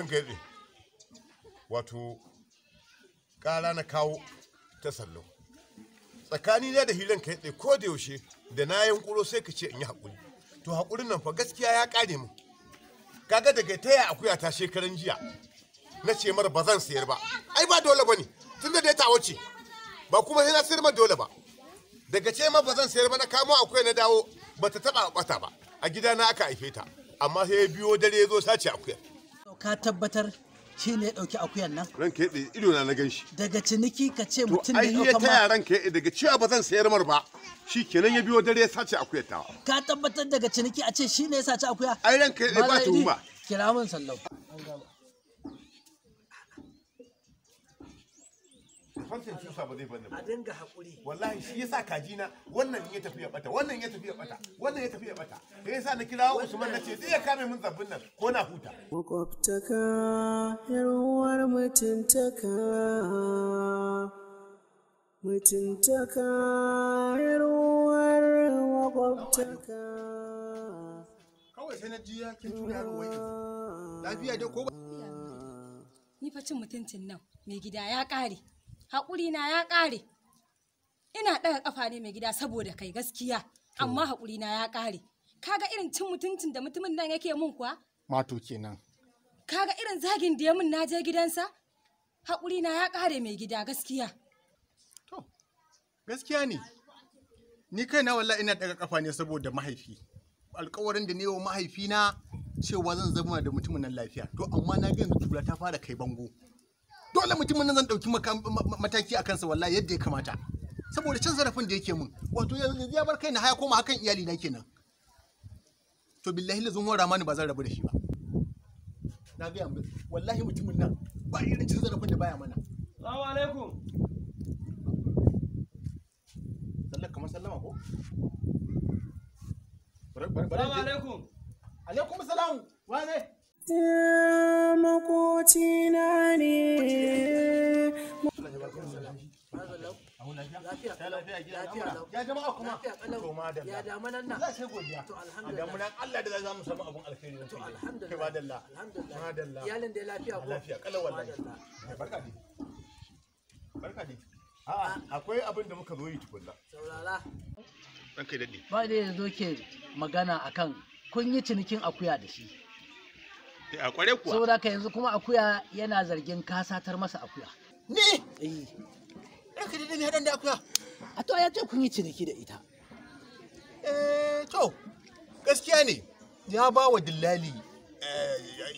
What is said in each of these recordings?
Ranka yadda, wato ƙara na kawo ta sallo. Tsakani na da hilan ka yadda ko da yaushe da na yankuro sai ka ce in yi haƙuri. To haƙurin nan fa gaskiya ya ƙare mu. Kaga daga taya akuya ta shekaran jiya na ce mara ba zan sayar ba. Ai ba dole ba ne, tunda dai ta wuce. Ba kuma sai na sayar ma dole ba. Daga ce ma ba zan sayar ba na kamo akuya na dawo ba ta taɓa ɓata ba. A gidana aka haife ta, amma sai ya biyo dare ya zo sace akuyar. Ka tabbatar shi ne ya ɗauki akuyan nan? Ranka yadda ido na na gan shi. Daga ciniki ka ce To mutum ne ai ya ya ɗauka taya ma. ranka yadda daga cewa ba zan sayar mar ba. Shi kenan ya biyo dare ya sace akuyar tawa. Ka tabbatar daga ciniki a ce shi ne ya saci akuya? Ai ranka yadda ba Malam Idi, tuhuma. Kira min sallau. Farcen cusa ba zai bani ba. A dinga haƙuri. Wallahi shi yasa kaji na wannan ya tafi ya bata, wannan ya tafi ya bata, wannan ya tafi ya bata. Sai yasa na kira Usman na ce zai ya kame min zabbin nan ko na huta. Makwabtaka, yarwar mutuntaka, mutuntaka, yarwar makwabtaka. Kawai sai na ji ya kin tura yaro wai lafiya dai ko ba? Ni fa cin mutuncin nan mai gida ya ƙare. Haƙuri na ya ƙare. Ina ɗaga ƙafa ne mai gida saboda kai gaskiya, amma haƙuri na ya ƙare. Kaga irin cin mutuncin da mutumin nan yake mun kuwa? Mato kenan. Kaga irin zagin da ya mun naje gidansa? Haƙuri na ya ƙare mai gida gaskiya. To, gaskiya ne. Ni kaina wallahi ina daga kafa ne saboda mahaifi. Alƙawarin da ne wa mahaifina cewa zan zama da mutumin nan lafiya. To amma na ga yanzu tura ta fara kai bango. Dole mutumin nan zan ɗauki mataki a kansa wallahi yadda ya kamata. Saboda cin zarafin da yake mun. Wato yanzu ya bar kaina haya koma hakan iyali na kenan. To billahi lazun hora mani ba zan rabu da shi ba. Na ga yanzu wallahi mutumin nan ba irin cin zarafin da baya mana. Salamu alaikum. Sallar kamar sallama ko? Salamu alaikum. Alaikum salam. Wane? Ya makocina ne. Lafiya Lafiya lau. Ya jama'a kuma. Lafiya kalau. To madalla. Ya damunan nan. Allah sai godiya. To alhamdulillah. A damunan Allah da za mu samu abun alkhairi. To alhamdulillah. Kai madalla. Alhamdulillah. Madalla. Iyalin dai lafiya ko? Lafiya kalau wallahi. Madalla. Barka dai. Barka dai. A'a akwai abin da muka zo yi tukunna. Saurara. Ranka dade. Ba da yanzu ke magana akan kun yi cinikin akuya da shi. A kware kuwa. Saboda ka yanzu kuma akuya yana zargin ka satar masa akuya. Ni? Eh. Ranka dade ne hadan da akuya. A to ya ce kun yi ciniki da ita. Eh to gaskiya ne ya ba wa dillali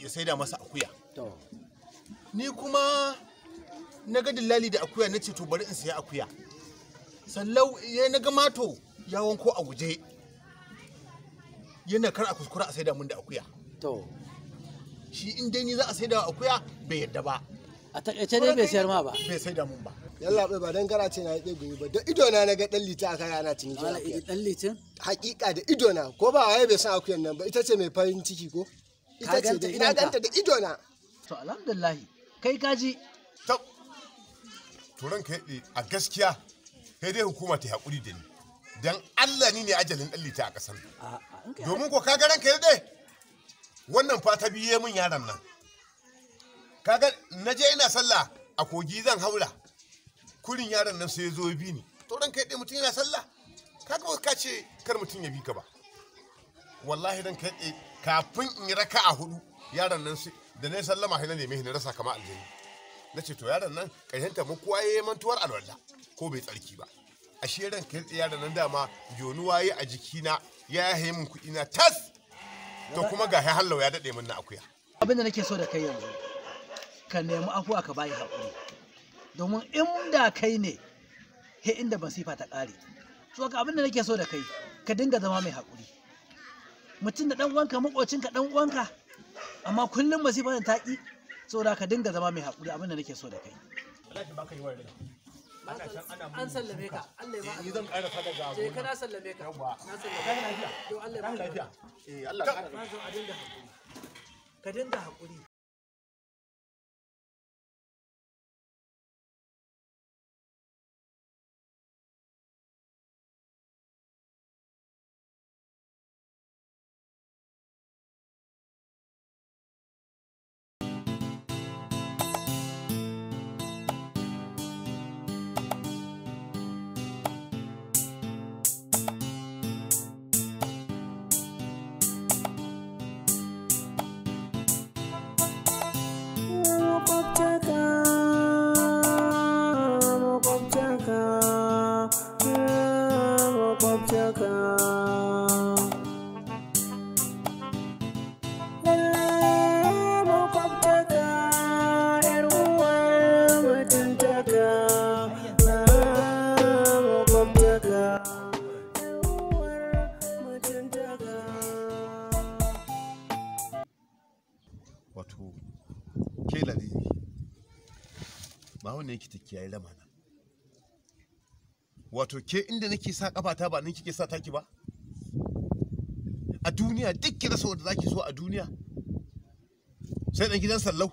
ya saida masa akuya. To. Ni kuma na ga dillali da akuya na ce to bari in saya akuya. Sallau ya na ga mato ya wanko a guje. Yana kar a kuskura a saida mun da akuya. To. Shi in dai ni za a saida wa akuya bai yadda ba. A takaice dai bai sayar ma ba. Bai saida mun ba. Yalla bai ba dan kara ce na yi gumi ba da ido na na ga dan lita aka ana ciniki Wala akuya. idi dan litin. Hakika da ido na ko ba waye bai san akuyan nan ba ita ce mai farin ciki ko Ka ita ce ganta dai na idonka? ganta da ido na. To alhamdulillah. Kai kaji Tab. To ranka yadda a gaskiya sai dai hukuma ta yi haƙuri da ni. Dan Allah ni ne ajalin ɗan lita a ƙasar nan. a in kai Domin ko kaga ranka yadda wannan fa ta biye min yaron nan. Kaga na je ina sallah a kogi zan haura. Kurin yaron nan sai ya zo ya bi ni. To ranka yadda mutum yana sallah. Kaga ba ka ce kar mutum ya bi ka ba. Wallahi ranka yadda kafin in yi raka'a hudu yaron nan sai da na yi sallama sai na neme shi na rasa kama aljani. Na ce to yaron nan ƙarshen ta mu kowa ya yi mantuwar alwala ko bai tsarki ba. Ashe ranka yadda yaron nan dama jonuwa ya a jikina ya yahe min kuɗi na tas. To kuma ga hallau ya daɗe min na akuya. Abin da nake so da kai yanzu ka nemi afuwa ka bayi haƙuri. Domin in da kai ne he inda masifa ta ƙare. So ka abin da nake so da kai ka dinga zama mai haƙuri. Mutum da ɗan uwanka maƙocinka ɗan uwanka amma kullum masifa ta ƙi saboda ka dinga zama mai haƙuri abin da nake so da kai. Wallahi baka yi wa rai. Ana can ana mun An sallame ka. Allah ya Ni zan ƙara daga Je ka na sallame ka. Yawwa. Na sallame ka. To Allah ya Tashi baka lafiya. Eh Allah ya ƙara Na so a dinga haƙuri. Ka dinga haƙuri. Makwabtaka, 'yar uwar mutuntaka. Makwabtaka, 'yar uwar mutuntaka. Wato ke Ladidi, ba wannan yake ta kiyaye lamana. Wato ke inda nake sa kafata ba nan kike sa taki ba. A duniya duk ki rasa wanda zaki so a duniya sai dan gidan Sallau.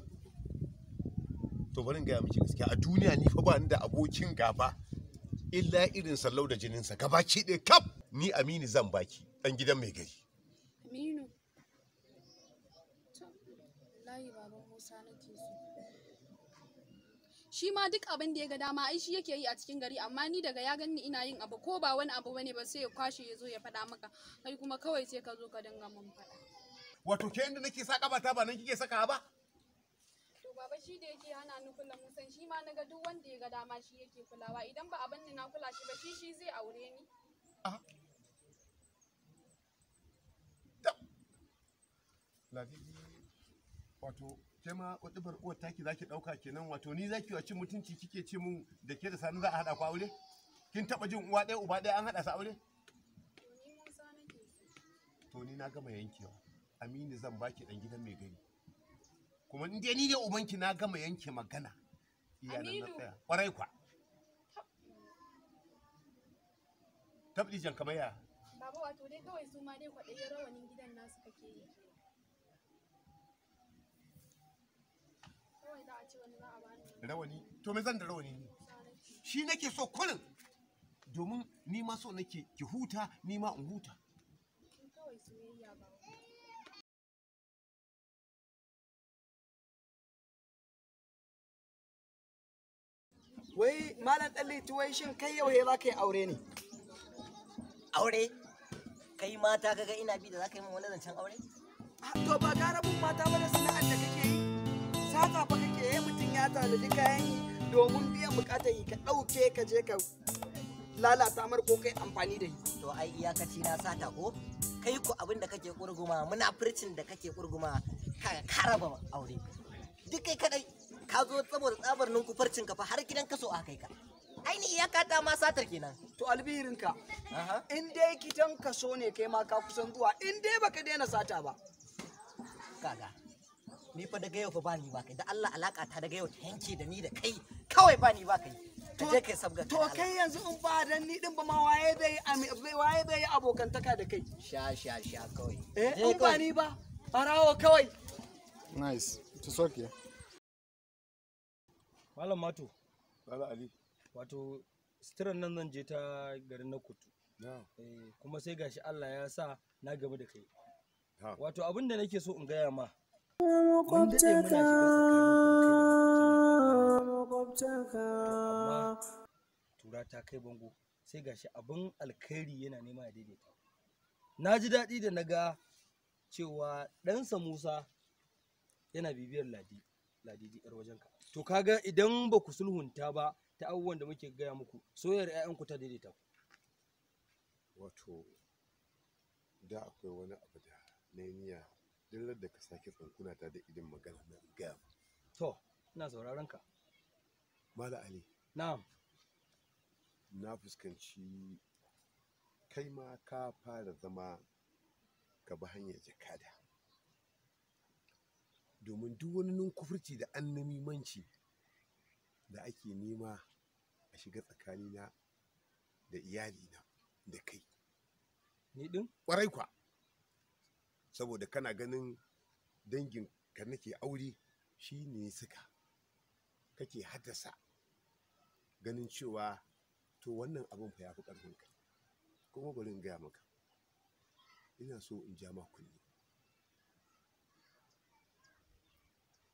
To bari in gaya miki gaskiya, a duniya ni fa ba ni da abokin gaba illa irin Sallau da jininsa gabaki ɗaya kaf. Ni Aminu zan baki, dan gidan mai gari. Aminu. To, wallahi baban Musa nake so. Shi ma duk abin da ya ga dama ai shi yake yi a cikin gari, amma ni daga ya ganni ina yin abu ko ba wani abu bane ba sai ya kwashe ya zo ya faɗa maka, kai kuma kawai sai ka zo ka dinga mun faɗa. Wato ke inda nake sa kafata ba nan kike saka ba. To baba, shi da yake hana ni kula Musan, shi ma naga duk wanda ya ga dama shi yake kulawa, idan ba abin ni na kula shi ba shi zai aure ni. Ladidi, wato ke ma kuɗubar uwar taki zaki ɗauka kenan. Wato ni zaki wa cin mutunci, kike ce mun da ke da Sani za a haɗa ku aure? Kin taɓa jin uwa ɗaya uba ɗaya an haɗa su aure? To ni Musa nake so. To ni na gama yankewa. Aminu zan baki, ɗan gidan mai gari. Kuma in dai ni ne ubanki, na gama yanke magana. Iya nan na Aminu. tsaya. Ƙwarai kwa. Tabɗi kamar ya. Baba, wato dai kawai su ma dai kwaɗayin rawanin gidan nasu kake yi. Kawai za a ce wani za a bani wani. Rawani. To me zan da rawani ni? Musa nake. Shi nake so kurin. Domin ni ma so nake ki huta, ni ma in huta. Ni kawai soyayya ba wani. Wai Malam Ɗanliti, wai shin kai yau he za ka yi aure ne? Aure? Kai mata kaga ina bi da za ka yi min wani zancen aure? Ah, to ba gara bin mata ba da sana'ar da kake yi. Sata fa kake yi, mutum ya tanadi kayan yi domin biyan bukatar yi, ka ɗauke ka je ka lalata mar ko kai amfani da yi. To ai iyakaci na sata ko? Kai ku abin da kake kurguma, munafurcin da kake kurguma, ka karaba aure. Duk kai kadai ka zo saboda tsabar ninkufarcin ka fa har gidan kaso aka kai ka. Ai ni iyaka ta ma satar kenan. To albihirinka, Aha. in dai kitan kaso ne kai ma ka kusan zuwa in dai baka daina sata ba. Kaga. Ni fa daga yau fa ba ni ba kai, da Allah alaka ta daga yau ta yanke da ni da kai, kawai ba ni ba kai. Ka je kai sabga. To kai yanzu in ba dan ni din ba ma waye zai yi abokantaka da kai? Sha sha sha kawai. Eh, Je in ba kawai. ni ba, barawo kawai. Nice. It is okay. Malam Mato, Bala Ali. wato suturan nan zan je ta garin na Kutu. Na. Eh, kuma sai gashi Allah ya sa na gamu da kai. Ha. Wato abin da nake so in gaya ma, mun daɗe muna shiga tsakaninku da kai da makwabcin naka. Amma tura ta kai bango, sai gashi abin alkhairi yana nema ya daidaita. Na ji daɗi da na ga cewa ɗansa Musa yana bibiyar Ladi, Ladidi 'yar wajenka. To kaga idan ba ku sulhunta ba ta abubuwan da muke gaya muku, soyayyar 'ya'yanku ta daidaita ku. Wato da akwai wani abu da na yi niyya duk da ka sake tsankuna ta da idin magana na in gaya ma. To, ina sauraron ka. Mala Ali, Na'am. na fuskanci kai ma ka fara zama ka bi hanyar jakada. Domin duk wani nunkufurci da annamimanci da ake nema a shiga tsakanina da iyalina da kai. Ni ɗin? Ƙwarai kwa. Saboda kana ganin dangin ka nake aure shi ne suka kake haddasa ganin cewa to wannan abin fa ya fi ƙarfinka. Kuma bari in gaya maka, ina so in ja ma kunne.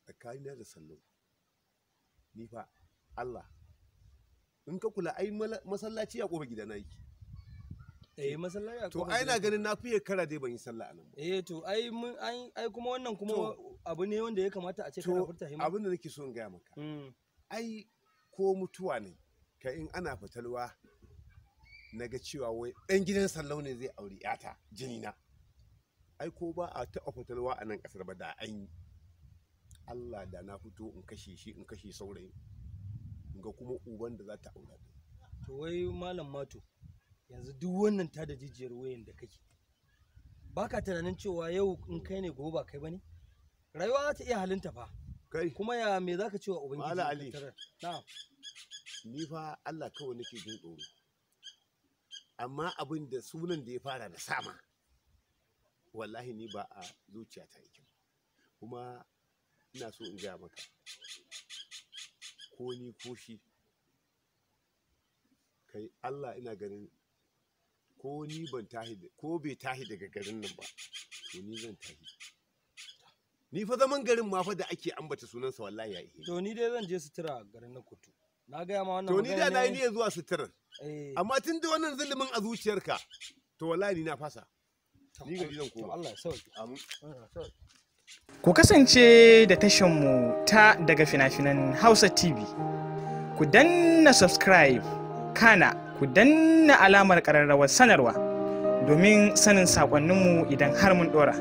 Tsakanina da Sallau, ni fa Allah in ka kula ai masallaci a ƙofar gidana yake. Eh, masallaci a To ƙofar ai na gidanka. ganin na fiye kara dai ban yi sallah a nan ba. Eh, to ai mun ai kuma wannan kuma To. abu ne wanda ya kamata a ce kana To furta himma. abin da nake so in gaya maka, Mm. ai ko mutuwa ne ka in ana fatalwa Na ga cewa wai ɗan gidan Sallau ne zai auri 'yata jini na. Ai ko ba a taɓa fatalwa a nan ƙasar ba da an yi. Allah da na fito in kashe shi, in kashe saurayin. In ga kuma uban da za ta aura. To wai Malam Mato, yanzu duk wannan tada jijiyar wayan da kake, baka tunanin cewa yau in kai ne gobe ba kai bane? Rayuwa za ta iya halinta fa. Kai. Kuma ya me zaka ce wa Ubangiji? Malam in ka Ali. tarar? Na'am. Ni fa Allah kawai nake jin tsoro. Amma abin da sunan da ya fara da sama, wallahi ni ba a zuciyata yake ba. Kuma ina so in gaya maka, ko ni ko shi, kai Allah ina ganin ko ni ban tahi, ko bai tahi daga garin nan ba, to ni zan tahi. Ni fa zaman garin ma fa da ake ambata sunansa wallahi ya ihe. To ni dai zan je sutura garin na Kutu. Na gaya ma wannan To ni da magana na yi ne- niyyar zuwa suturar. Eh. Amma tun da wannan zulumin a zuciyarka, to wallahi ni na fasa. Ni gari zan koma. To Allah ya sauke. Amin. Ku kasance da tashanmu ta daga fina-finan Hausa TV. Ku danna subscribe, kana ku danna alamar ƙararrawar sanarwa domin sanin saƙonninmu idan har mun ɗora.